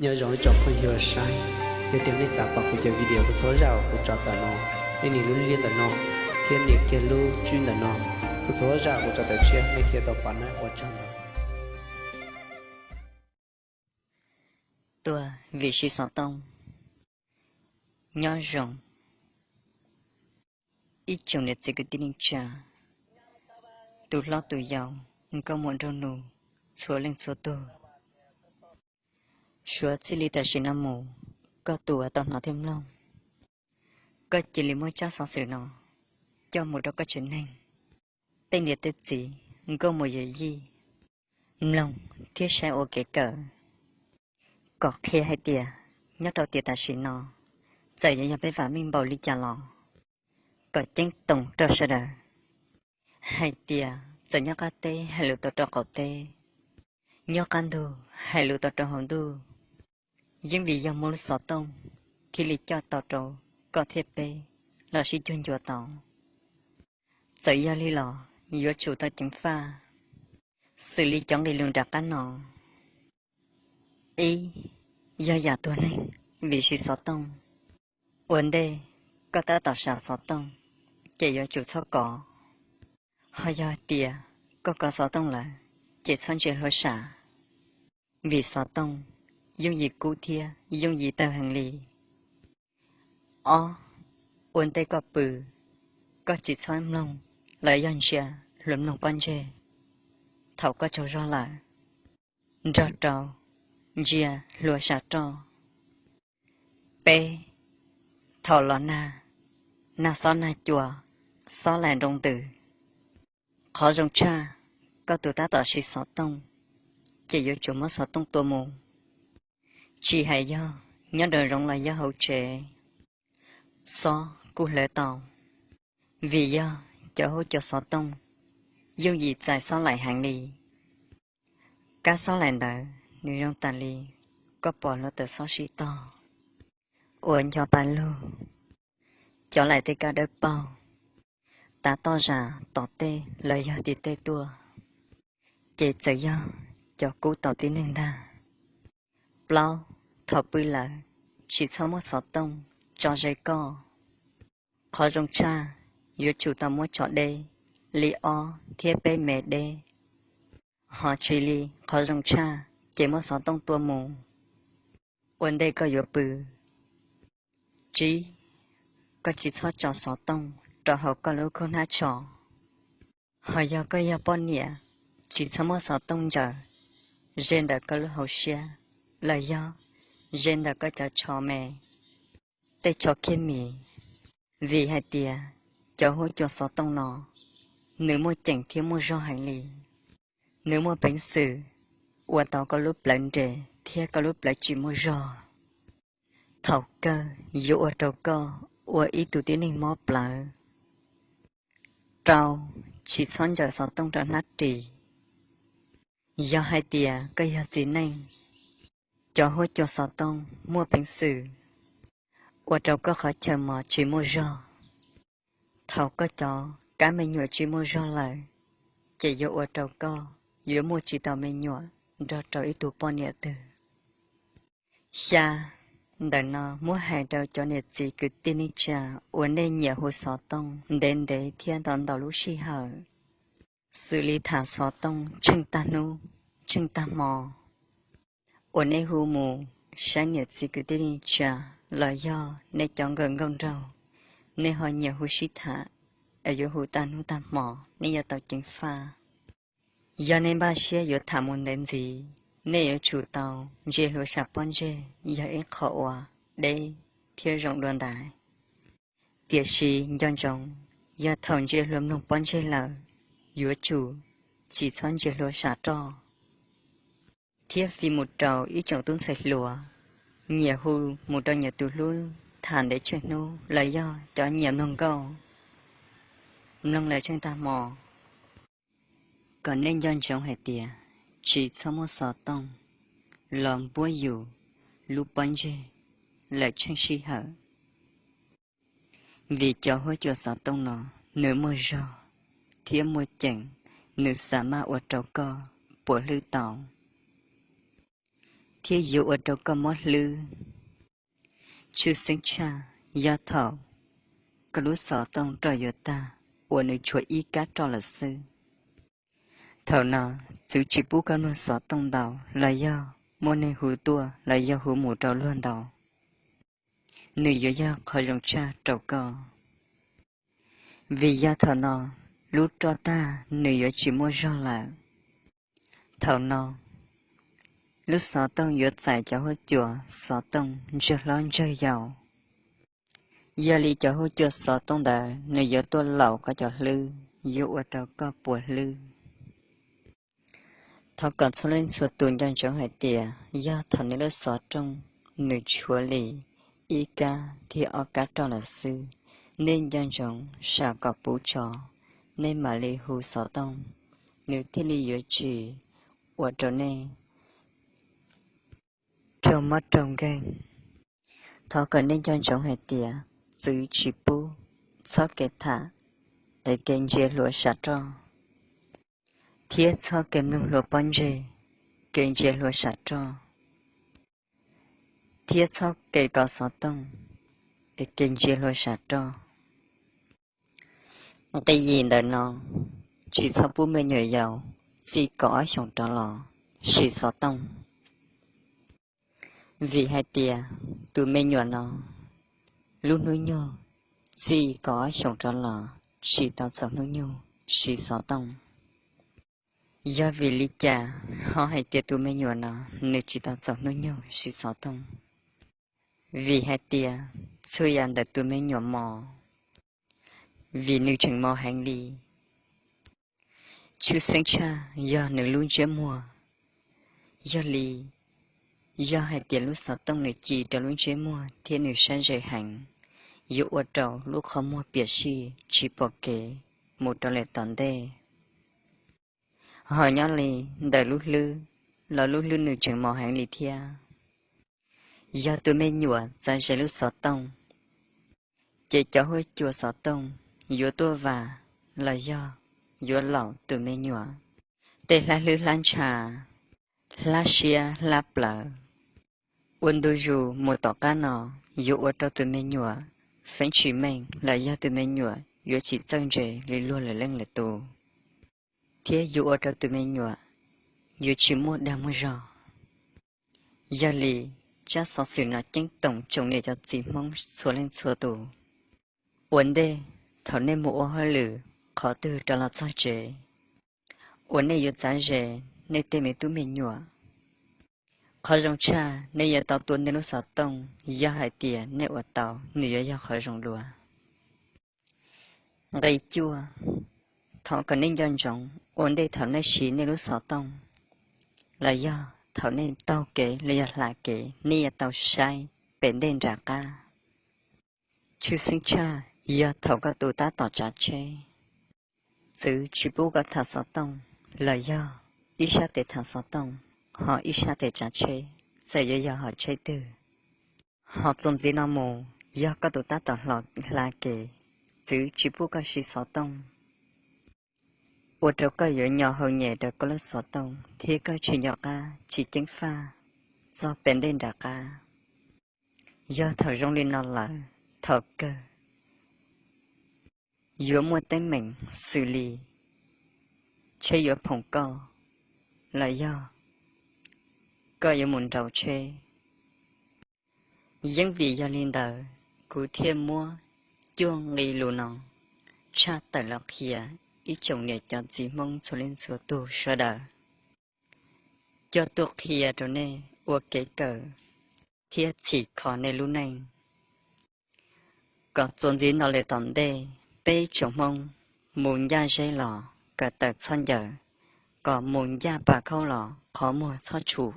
Nyob zoo ib tsoom phooj ywg saib, yog tias nej xav pom kuv cov video txhua txhua zaj uas kuv tso tawm no, nej nias lub liab ntawm no, thiab nias kiag lub tswb ntawm no, txhua txhua zaj uas kuv tso tawm tshiab nej thiaj tau pom nawb, ua tsaug ntau. Tuag vim siv xov tooj. Nyob zoo ib tsoom niam txiv kwv tij neej tsa, tus hlob tus yau, nkauj muam nraug nus, txhua leej txhua tug. Suav txij li tam sim no mus, koj tus uas tau hnov thiab mloog, koj cia li muab tsab xov xwm no coj mus rau koj tsev neeg, tej niam tej txiv, nkauj muam yawm yij mloog thiab saib ua kev kawm, kom qhia hais tias nyob rau tiam tam sim no, txawm yog peb vam meej npaum li cas los kom ceeb toom rau sawv daws hais tias txawm nyob qab teb hais lus tau rau qaum teb, nyob qab ntug hais lus tau rau hauv ntuj, yeej vim yog muaj lub xov tooj thiaj li coj tau rau koj thiab peb los sib cuag ncua tau. Txawm yog li los yuav tsum tau ceev faj, xws li cov nqe lus nram qab no. Ib, yog yam tuag neeg vim siv xov tooj. Ua ntej koj tab tom sam xov tooj, ces yuav tsum txhob kov. Ho yog tias koj kov xov tooj lawm, ces txhob ntsia hlua sam, vim xov tooj yooj yim kub thiab yooj yim tawg heev li. Ob, ua ntej koj pw, koj tsis txhob mloog los yog ntsia hluas mloog pob ntseg thaum koj tsaug zog lawm, nrog rau ntsia hlua sam roj. Peb, thaum los nag, nag xob nag cua, xob laim nroo ntws, qhov zoo tshaj, koj tus tab tom siv xov tooj, ces yuav tsum muab xov tooj tua mus. Tsis hais yog nyob nraum zoov los yog hauv tsev, xob kuj hlawv tau, vim yog cov huab cua xov tooj yooj yim txais xob laim heev li. Kab xob laim ntawd nws zoo tas li koj pom hluav taws xob sib tog, uas nco pa lug, cov laim tej kab dawb paug, tav toj zam tom tej los yog tim tej tuaj, ces txawm yog cov kub tau tib neeg ntag. Plaub, thaum pw lawm, tsis txhob muab xov tooj tso ze koj. Qhov zoo tshaj, yuav tsum tau muab tso deb li ob thiab peb me deb. Ho tsis li qhov zoo tshaj, ces muab xov tooj tua mus ua ntej koj yuav pw. Tsib, koj tsis txhob tso xov tooj rau hauv koj lub khaub hnab tsho. Ho yog koj yog poj niam, tsis txhob muab xov tooj ntsaws ze ntawm koj lub hauv siab los yog ze ntawm koj cov tsho me, tej tsho khiab mis, vim hais tias cov huab cua xov tooj no nws muaj ceem thiab muaj zog heev li. Nws muaj peev xwm ua tau koj lub plawv nres thiab koj lub plawv tsis muaj zog. Thaum kawg yuav ua rau koj ua ib tug tib neeg mob plawv. Rau, tsis txhob ntsaws xov tooj rau hnab ris. Yog hais tias koj yog txiv neej, cov huab cua xov tooj muaj peev xwm ua rau koj qhov chaw mos tsis muaj zog. Thaum koj cov kab me nyuam tsis muaj zog lawm, ces yuav ua rau koj yuav muaj tsis tau me nyuam nrog rau ib tug poj niam twg. Xya, ntawm no muab hais rau cov niam txiv kwv tij neej tsa uas nej nyiam hu xov tooj ntev ntev thiab ntau ntau lub sij hawm, xws li tham xov tooj tsheej tag hnub, tsheej tag hmo, uas nej hu mus saib niam txiv kwv tij neej tsa los yog nej cov nkawm nkauj nraug, nej ho nyiam hu sib tham es yuav hu tag hnub tag hmo, nej yuav tau ceev faj. Yog nej npaj siab yuav tham mus ntev ntxiv, nej yuav tsum tau ntsia hlua sam pob ntseg yog ib qho uas deb thiab zoo dua ntais. Tiam sis nco ntsoov, yog thaum ntsia hlua mloog pob ntseg lawm, yuav tsum tsis txhob ntsia hlua sam roj. Thiab fij mus rau ib tsoom tub ntxhais hluas, nyiam hu mus rau nyias tus hlub tham ntev tsheej hnub los yog cov nyiam mloog nkauj, mloog lawv tsheej tag hmo, kom nej nco ntsoov hais tias tsis txhob muab xov tooj los npuab yus lub pob ntseg lawm tsheej sij hawm. Vim cov huab cua xov tooj no nws muaj zog thiab muaj ceem, nws xa maj ua rau koj puas hlwb tau. thiab yuav ua rau koj mob hlwb. Tshwj xeeb tshaj yog thaum koj lub xov tooj roj yuav tag uas nws tshuav ib kab roj lawm xwb. Thaum no, txwv tsis pub koj mloog xov tooj ntau los yog muaj neeg hu tuaj los yog hu mus rau luag ntau, nws yuav yog qhov zoo tshaj rau koj. Vim yog thaum no lub roj tag nws yuav tsis muaj zog lawm. Thaum no, lub xov tooj yuav txais cov huab cua xov tooj ntsawg hlob ntsawg yau. Yog li cov huab cua xov tooj ntawd nws yuav tuaj laum koj cov hlwb, yuav ua rau koj puas hlwb. Thov kom txhua leej txhua tus nco ntsoov hais tias yog thaum nej lub xov tooj nws tshuav li ib kab thiab ob kab roj lawm xwb, nej nco ntsoov sam kom puv tso, nej mam li hu xov tooj, nws thiaj li yuav tsis ua rau nej raug mob raug nkeeg. Thov kom nej nco ntsoov hais tias txwv tsis pub txhob kev tham es kev ntsia hlua sam roj, thiab txhob kev mloog hlua pob ntseg, kev ntsia hlua sam roj, thiab txhob kev kov xov tooj es kev ntsia hlua sam roj. Nqe yim ntawm no, tsis txhob pub me nyuam yaus txij kaum ob xyoos rov los siv xov tooj, vim hais tias tus me nyuam no lub hnub nyoog txij kaum ob xyoos rov los tsis tau txaus hnub nyoog siv xov tooj. Yog vim li cas ho hais tias tus me nyuam no nws tsis tau txaus hnub nyoog siv xov tooj? Vim hais tias txhua yam ntawm tus me nyuam mos, vim nws tseem mos heev li. Tshwj xeeb tshaj yog nws lub ntsiab muag. Yog li, yog hais tias lub xov tooj nws ci rau lub ntsiab muag thiab nws sab ze heev, yuav ua rau lub qhov muag piam sij tsis pom kev mus rau lawm tom ntej. Ho nyob li ntawm lub hlwb, los lub hlwb nws tseem mos heev li thiab. Yog tus me nyuam txav ze lub xov tooj, ces cov huab cua xov tooj yuav tuaj vam los yog yuav laum tus me nyuam tej hlab hlwb hlab ntsha, hlab siab hlab plawv. Ua ntu zus mus tom qab no yuav ua rau tus me nyuam feeb tsis meej los yog tus me nyuam yuav tsis txawj ntse li luag lwm leej lwm tus, thiab yuav ua rau tus me nyuam yuav tsis muaj dag muaj zog. Yog li, tsab xov xwm no ceeb toom tsoom niam cov txiv Hmoob txhua leej txhua tus, ua ntej thaum nej mus ua hauj lwm qhov twg rov los txog tsev, uas nej yuav txav ze nej tej me tub me nyuam, qhov zoo tshaj nej yuav tau tua nej lub xov tooj, yog hais tias nej ua tau nws yuav yog qhov zoo dua. Nqe cuaj, thov kom nej nco ntsoov ua ntej thaum nej siv nej lub xov tooj, los yog thaum nej taug kev los yog hla kev nej yuav tau saib pem ntej nram qab. Tshwj xeeb tshaj yog thaum koj tus tab tom tsav tsheb, txwv tsis pub koj tham xov tooj, los yog ib sab tes tham xov tooj, ho ib sab tes tsav tsheb, txawm yuav yog hom tsheb twg. Ho txuas ntxiv no mus, yog koj tus tab tom hla kev, txwv tsis pub koj siv xov tooj, ua rau koj yuav nyo hau nyem rau koj lub xov tooj thiab koj tsis nco qab tsis ceev faj txog pem ntej nram qab. Yog thaum zoo li no lawm, thaum kawg yuav muaj teeb meem xws li tsheb yuav phoom koj, los yog koj yuav mus nraus tsheb. Yeeb vim yog li ntawd, kuv thiaj muab cuaj nqe lus no tshaj tawm los qhia ib tsoom niam cov txiv Hmoob txhua leej txhua tus sawv daws, coj tuaj qhia rau nej ua kev kawm thiab txhim kho nej lub neej, kom txuas ntxiv no lawm tom ntej peb tsoom Hmoob mus ncaj zeb los kom tawm txhob ncaws, kom mus ncaj pas khaub los qhov muag txhob tshum,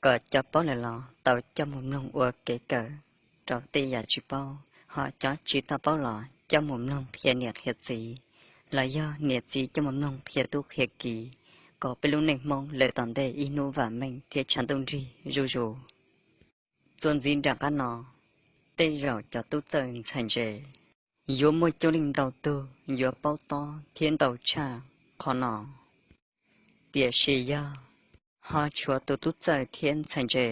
kom cov paub lawm los tau coj mus mloog ua kev kawm rau tej yam tsis paub, ho cov tsis tau paub los coj mus mloog qhia niam qhia txiv, los yog niam txiv coj mus mloog qhia tub qhia kiv, kom peb lub neej Hmoob lawm tom ntej ib hnub vam meej thiab tshav ntuj nrig zuj zus. Txuas ntxiv nram qab no, tej zaum cov tub txawj ntxhais ntse yuav muaj coob leej ntau tug yuav paub tob thiab ntau tshaj qhov no. Tiam sis yog ho tshuav tus tub txawj thiab ntxhais ntse,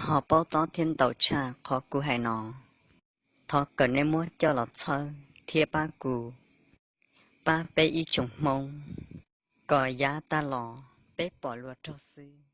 ho paub tob thiab ntau tshaj qhov kuv hais no. Thov kom nej muab coj los txhawb thiab pab kuv, pab peb ib tsoom Hmoob, kom yav tag los peb pom luag raug xwb.